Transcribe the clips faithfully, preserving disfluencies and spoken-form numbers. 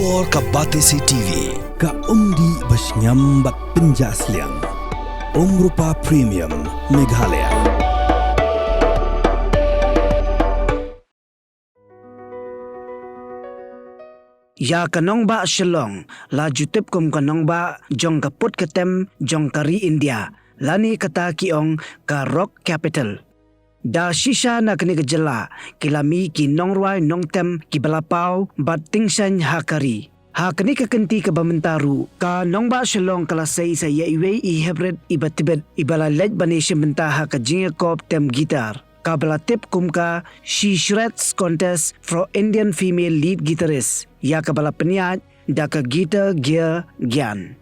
Or ka Batesi T V, ka umdih ba shngiam bad pynjah sliang. Umrupa Premium, Meghalaya. Ïa ka nongbah Shillong la ju tip kum ka nongbah jong ka put ka tem jong ka ri India, lane kata ki ong ka Rock Capital. Da shisha na kane ka jylla ki la mih ki nongrwai nongtem kiba la paw bad tyngshaiñ ha ka ri. Ha kane ka kynti kaba mynta ruh, ka nongbah Shillong ka la sei sa ïa iwei i hybrid iba tbit iba la leit ban ïashim bynta ha ka jingïakop tem guitar, kaba la tip kum ka She Shreds Contest for Indian Female Lead Guitarist, ïa kaba la pynïaid da ka Guitar Gear Gyan.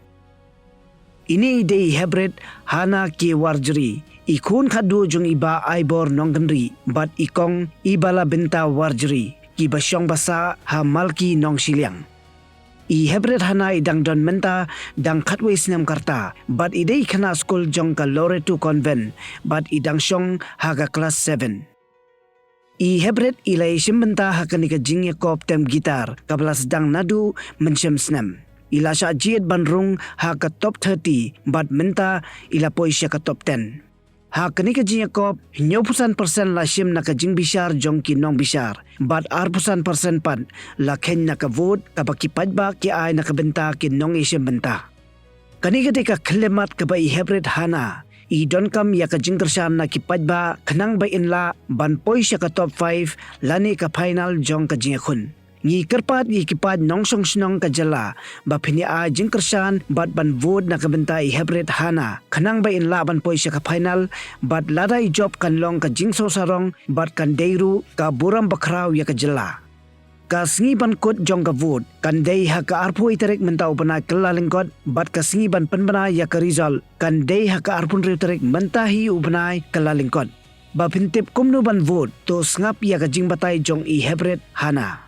Ine i dei i hybrid Hana K Warjri, i khun khatduh jong i Bah Aibor Nongkynrih bad i kong i Balabinta Warjri, kiba shong ba sah ha Malki Nongshiliang. I hybrid Hana i dang don mynta dang khatwei snem ka rta bad i dei i khynnah skul jong ka Loreto Convent bad i dang shong ha ka klas seven. I hybrid i la ïashim bynta ha kane ka jingïakop tem guitar kaba la sdang naduh mynshem snem. I la shah jied ban rung ha ka top thirty bad mynta i la poi sha ka top ten. Ha kane ka jingïakop, hynñiewphew san percent la shim na ka jingbishar jong ki nongbishar bad arphew san percent pat la kheiñ na ka vote kaba ki paidbah ki ai na ka bynta ki nongïashim bynta. Kane ka dei ka khyllipmat kaba i hybrid Hana i donkam ïa ka jingkyrshan na ki paidbah khnang ba in lah ban poi sha ka top five lane ka final jong ka jingïakhun. Ngi kyrpad ïa ki paid nongshong shnong ka jylla ba phin ïa ai jingkyrshan bad ban vote na ka bynta i hybrid Hana khnang ba in lah ban poi sha ka final bad lada i jop kan long ka jingsngewsarong bad kan dei ruh ka burom bakhraw ïa ka jylla. Ka sngi ban kut jong ka vote kan dei ha ka arphew tarik mynta u bnai Kyllalyngkot bad ka sngi ban pynbna ïa ka result kan dei ha ka arphew hynriew tarik mynta hi u bnai Kyllalyngkot. Ba phin tip kumno ban vote, to sngap ïa ka jingbatai jong i hybrid Hana.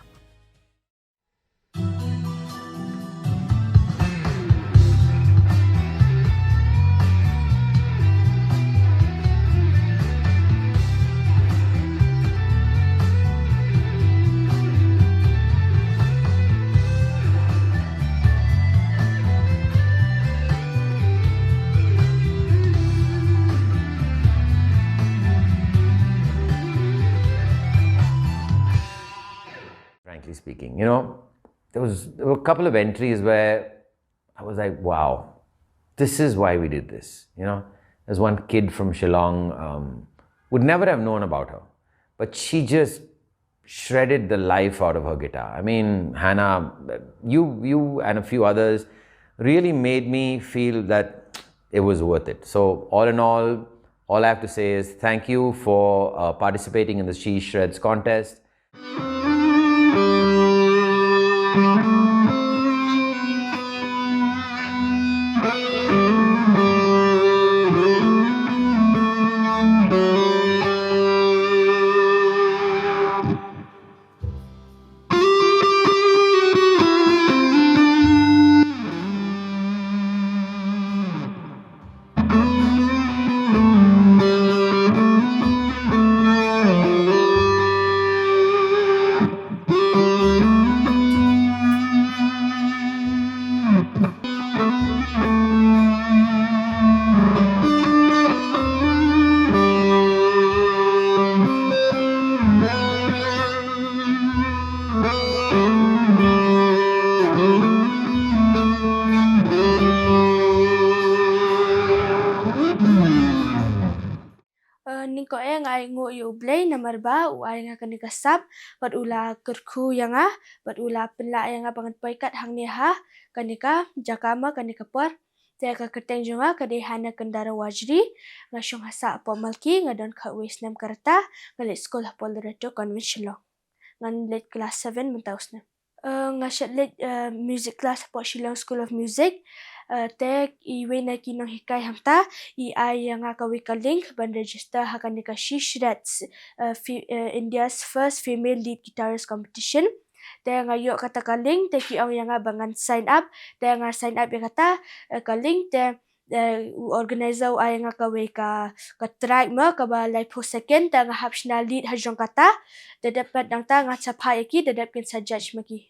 Frankly speaking, you know, there was there were a couple of entries where I was like, wow, this is why we did this. You know, there's one kid from Shillong, um, would never have known about her, but she just shredded the life out of her guitar. I mean, Hannah, you, you, and a few others really made me feel that it was worth it. So, all in all, all I have to say is thank you for uh, participating in the She Shreds contest. Eh, nyngkong eh nga ai nguh ïa U Blei namar ba u ai nga kane ka sap, bad u la kyrkhu ïa nga, bad u la pynlah ïa nga ba ngan poi kat hangne ha kane ka jaka ma kane ka por. Te ka kyrteng jong nga ka dei Hana Kandara Wajri, nga shong ha sah hapoh Malki, nga don khatwei snem ka rta, nga leit skul hapoh Loreto Convent Shillong. Ngan leit klas seven mynta u snem. Eh, nga shait leit, eh, music class hapoh Shillong School of Music. Eh, te iwei na ki nonghikai hangta i ai ïa nga kawei ka link ban register ha kane ka She Shreds, eh, fi-, eh, India's first female lead guitarist competition. Te nga ïoh kata ka link, te ki ong ïa nga ba ngan sign up, te nga sign up ïa kata, eh, ka link, te eh, u organizer u ai nga kawei ka, ka track ma kaba laiphew second, te nga hap shna lead ha jong kata, te dep pat nangta ngan sa phah ïa ki, te dep kin sa judge ma ki.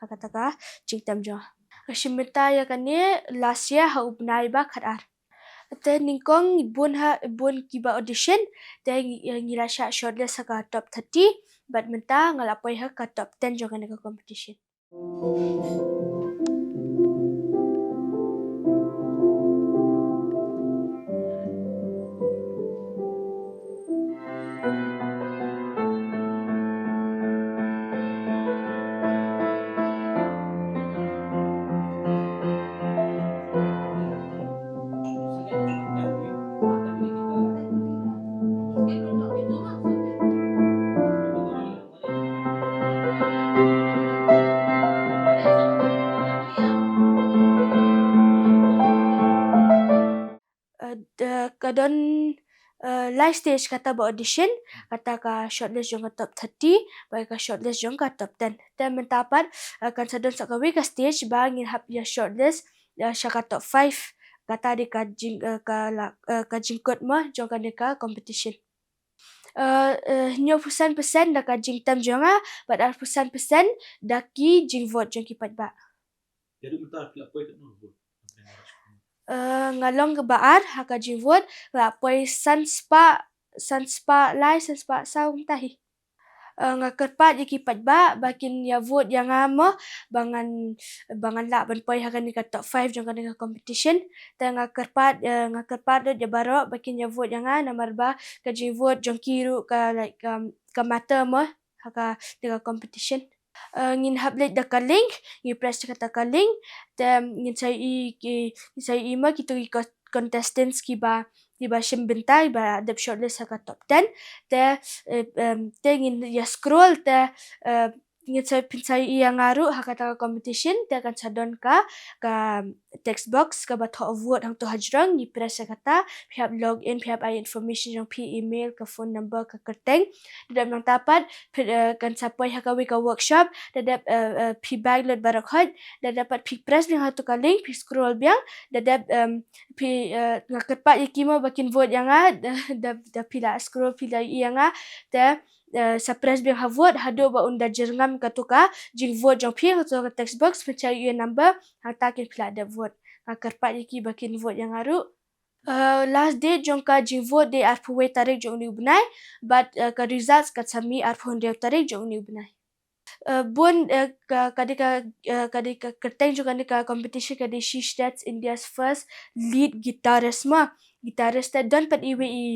Ha kata ka jingtem jong nga. Nga shim bynta ïa kane last year ha u bnai ba khatar. Te nyngkong bun ha, bun kiba audition, te ngi, ngi la shah shortlist ha ka top thirty, bad mynta nga la poi ha ka top ten jong kane ka competition. Eh, da ka don, eh, lai stage kata ba audition, kata ka shortlist jong ka top thirty, bad ka shortlist jong ka top ten. Te mynta pat, eh, kan sa don sa kawei ka stage ba ngin hap ïa shortlist, eh, sha ka top five. Kata dei ka jing, eh, ka la, eh, ka jingkut mo jong kane ka competition. Eh, eh, hynñiewphew san percent da ka jingtem jong nga, bad arphew san percent da ki jingvote jong ki paidbah. Ïa, mynta phi la poi katno vote? Eh, nga long kaba ar ha ka jingvote, nga la poi san spah, san spah lai, san spah saw mynta hi. Eh, nga kyrpad ïa ki paidbah ba kin ïa vote ïa nga mo, ba ngan, ba ngan lah ban poi ha kane ka top five jong kane ka competition. Te nga kyrpad, eh, nga kyrpad lut ïa baroh ba kin ïa vote ïa nga, namar ba ka jingvote jong ki ruh ka, like, um, ka matter mo ha kane ka competition. Eh, ngin hap leit da ka link, ngi press kata ka link, te ngin sa ïohi ki, ngin sa ïohi mo kito ki co-, contestants kiba, kiba shim bynta, kiba dep shortlist ha ka top ten. Te, eh, em, te ngin ïa scroll, te, eh, ngin sa, phin sa ïohi ïa nga ruh ha kata ka competition, te kan sa don ka, ka text box kaba thoh vote hangto hajrong, ngi press ïa kata, phi hap log in, phi hap ai information jong phi, email, ka phone number, ka kyrteng. Da dep nangta pat, phi, eh, kan sa poi ha kawei ka workshop, da dep, eh, eh, phi bag lut baroh khoit, da dep pat phi press biang ha kato ka link, phi scroll biang, da dep, em, phi, eh, nga kyrpad ïa ki mo ba kin vote ïa nga, da, da, da phi la scroll phi la ïohi ïa nga, te, eh, sa press biang ha vote, haduh ba un da jyrngam kato ka jingvote jong phi, kato ka text box, phin sa ïohi ïa number, hangta kin phi la dep vote. Nga kyrpad ïa ki ba kin vote ïa nga ruh. Eh, last date jong ka jingvote dei arphew wei tarik jong une u bnai, bad, eh, ka results kan sa mih arphew hynriew tarik jong une u bnai. Eh, bun, eh, ka, ka dei ka, eh, ka dei ka kyrteng jong kane ka competition ka dei She Shreds India's First Lead Guitarist mo. Guitarist, te don pat iwei i,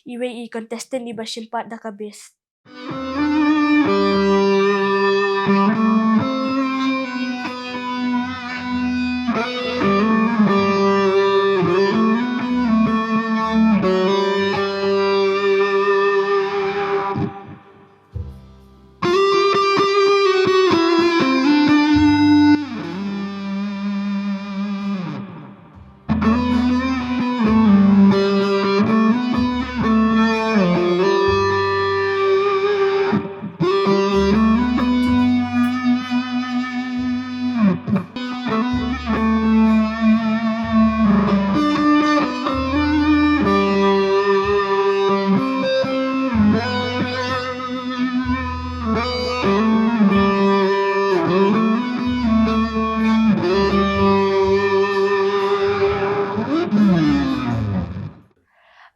iwei i contestant iba shim pat da ka bass.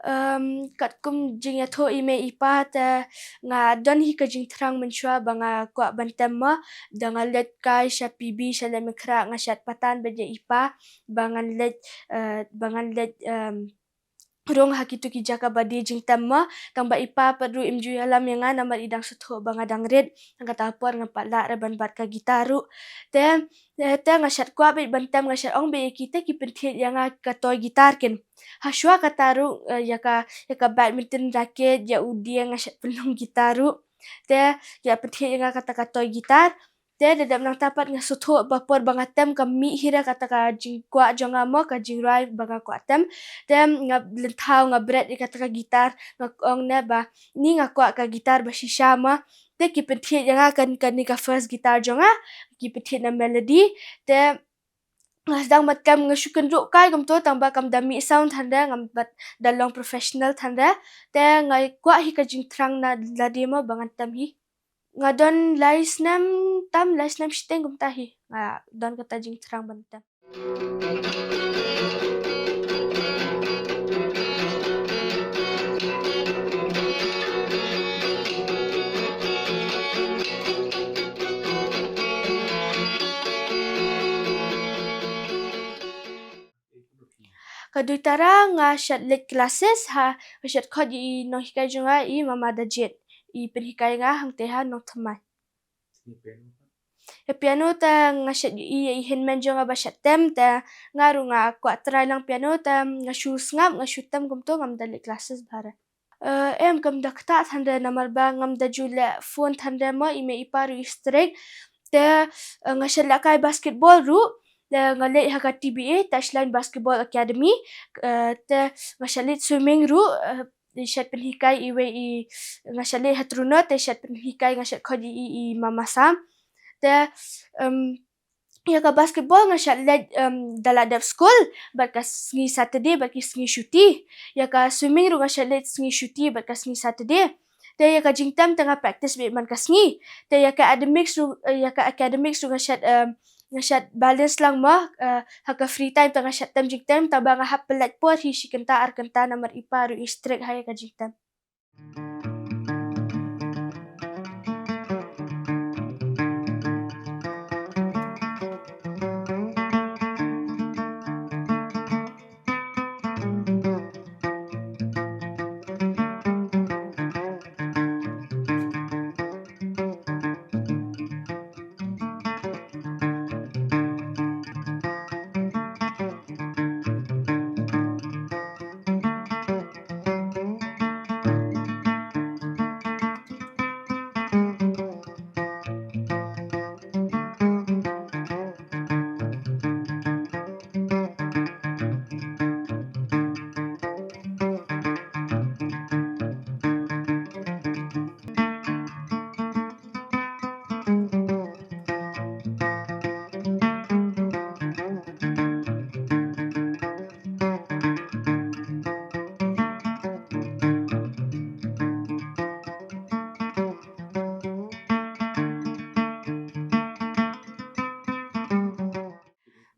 Em, katkum jingïathuh i mei i pa te nga don hi ka jingthrang mynshuwa ba nga kwah ban tem mo, da nga leit kai sha P B sha Laitumkhrah, nga shait patan bad ïa i pa ba ngan leit, eh, ba ngan leit, em, rung ha kito ki jaka ba die jingtem mo, tang ba i pa pat ruh im ju ïalam ïa nga namar i dang sngewthuh ba nga dang rit, tang kata ka por ngam pat lah re ban bat ka guitar ruh. Te, te, te nga shait kwah beit ban tem, nga shait ong beit ïa ki te ki pynthied ïa nga ka toy guitar kin. Hashwa kata ruh, eh, ïa ka, ïa ka badminton racket, ïa u dieng nga shait pynlong guitar ruh. Te, ki la pynthied ïa nga kata ka toy guitar. Te da dep nangta pat nga sngewthuh ba por ba nga tem ka mih hi re kata ka jingkwah jong nga mo, ka jingrwai ba nga kwah tem. Te nga lynthaw, nga bret ïa kata ka guitar, nga ong ne ba ni nga kwah ka guitar ba shisha mo. Te ki pynthied ïa nga kan, kane ka first guitar jong nga, ki pynthied na melody. Te nga sdang ban tem, nga shu kynduh kai kumto tang ba kam da mih sound than re, ngam pat da long professional than re. Te nga kwah hi ka jingthrang na lade mo ba ngan tem hi. nga don lai snem tam, lai snem shiteng kumta hi. Nga don kata jingthrang ban tem. Ka dei tara nga shait leit classes ha, nga shait khot ïa i nonghikai jong nga i Mama Dajit. I pynhikai nga hangte ha Nongthymmai. Ïa piano te nga shait ïohi ïa i hynmen jong nga ba shait tem te nga ruh nga kwah try lang piano te nga shu sngap, nga shu tem kumto, ngam da leit classes bha re. Eh, em kam da ktah than re namar ba ngam da ju leh phone than re mo, i mei i pa ruh i strict. Te, eh, nga shait lehkai basketball ruh, te nga leit ha ka T B A, Touchline Basketball Academy. Eh, te nga shait leit swimming ruh, eh, i shait pynhikai iwei i, nga shait leit ha Truno, te shait pynhikai, nga shait khot ïa i, i Mama Sam. Te, em, ïa ka basketball nga shait leit, em, da la dep skul bad ka sngi Saturday bad ki sngi shuti. Ïa ka swimming ruh nga shait leit sngi shuti bad ka sngi Saturday. Te ïa ka jingtem te nga practice beit man ka sngi. Te ïa ka academics ruh, eh, ïa ka academics ruh nga shait, em, nga shait balance lang mo, eh, ha ka free time te nga shait tem jingtem, tangba nga hap pyllait por hi shi kynta ar kynta namar i pa ruh i strict ha ïa ka jingtem.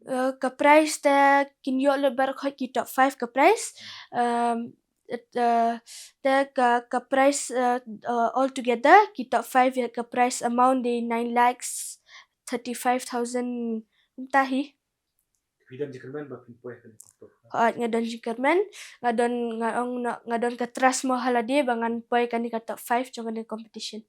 Eh, ka prize te kin ïoh lut baroh khoit ki top five ka prize. Em, et, eh, te ka, ka prize, eh, eh, all together, ki top five ïa ka prize amount dei nine lakhs thirty-five thousand kumta hi. Phi don jingkyrmen ba phin poi ha kane ka top five? Hooid, nga don jingkyrmen, nga don, nga ong, nga, nga don ka trust mo ha lade ba ngan poi kane ka top five jong kane ka competition.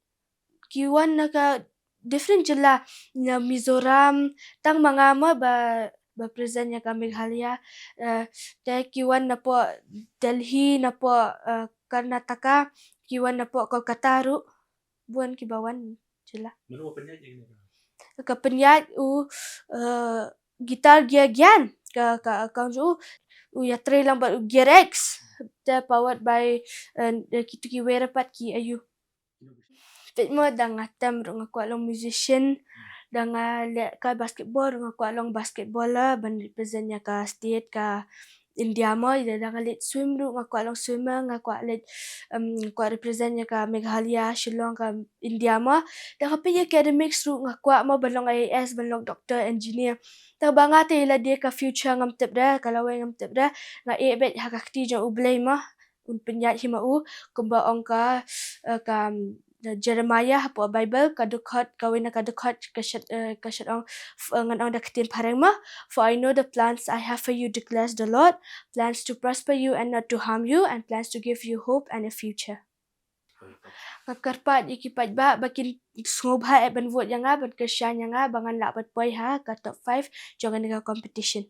Ki wan na ka different jylla, na Mizoram, tang ma nga mo ba, ba present ïa ka Meghalaya, eh, te ki wan napoh Delhi, napoh, eh, Karnataka, ki wan napoh Kolkata ruh, bun kiba wan jylla. Mano ba pynïaid ïa kane ka? Ka pynïaid u, eh, guitar Gear Gyan, ka, ka account u, u ïatrei lang bad u Gear X, te powered by, eh, kitu kiwei pat ki aïu. Peit mo, da nga tem ruh nga kwah long musician, da nga lehkai basketball ruh nga kwah long basketballer ban represent ïa ka state ka India mo, da nga leit swim ruh nga kwah long swimmer, nga kwah leit, em, nga kwah represent ïa ka Meghalaya, Shillong ka India mo. Da nga peit ïa academics ruh nga kwah mo ban long I A S, ban long doctor, engineer. Tangba nga te ïa lade ka future ngam tip de, ka lawei ngam tip de, nga ïeh beit ha ka kti jong U Blei mo. Un pynïaid hi ma u, kumba ong ka, eh, ka, mm, Jeremiah hapoh Bible, ka dkhot, kawei na ka dkhot, ka shad, eh, ka shad ong, f-, eh, ngan ong da ka ktien phareng mo. "For I know the plans I have for you, declares the Lord, plans to prosper you and not to harm you, and plans to give you hope and a future." Nga kyrpad ïa ki paidbah ba kin sngewbha eh ban vote ïa nga, ban kyrshan ïa nga, ba ngan lah ban poi ha ka top five jong kane ka competition.